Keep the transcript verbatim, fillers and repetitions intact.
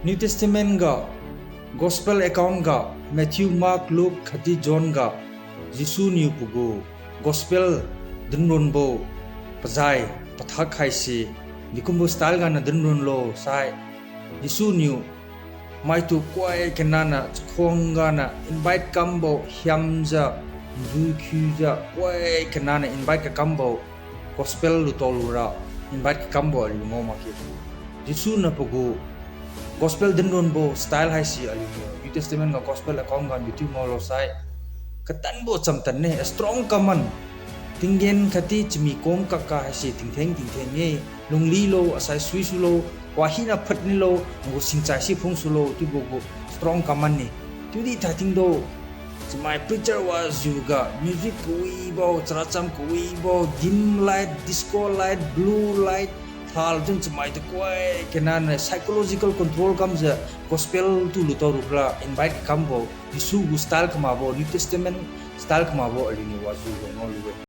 New Testament ga, Gospel account ga, Matthew, Mark, Luke khatdi John ga, Jesu niu pagu Gospel dinronbo pazai pathak haise, dikumbo style ganiu dinronlo sai, Jesu niu maitu koi kananiu chakhuang ganiu invite kambo hiamjiu, ndu khiujiu koi kananiu invite kakambo, Gospel lutao lura invite kakambo aliu ngao makge. Jesu niu pagu Gospel dinronbo style haise aliuniu New Testament ga Gospel account ga niutiu ngaolo sai, katanbo chamtanne, a strong command. Tinggen khatdi chami kom kakga haise tingtheng tingtheng-e, lunglilo, asai suisulo, wahina phatnilo, nagu singchai si phungsulo chiubo gu strong command-e. Chiudi thaithingdu, chamai preacher wajiu ga music kawibo, characham kawibo, dim light, disco light, blue light, thal chun chamai tu koi kananiu psychological control kamjiu Gospel tu lutao rukra invite kakambo, Jesu gu style kamakbo, New Testament style kamakbo aliuniu wajiu ga ngaolu-e.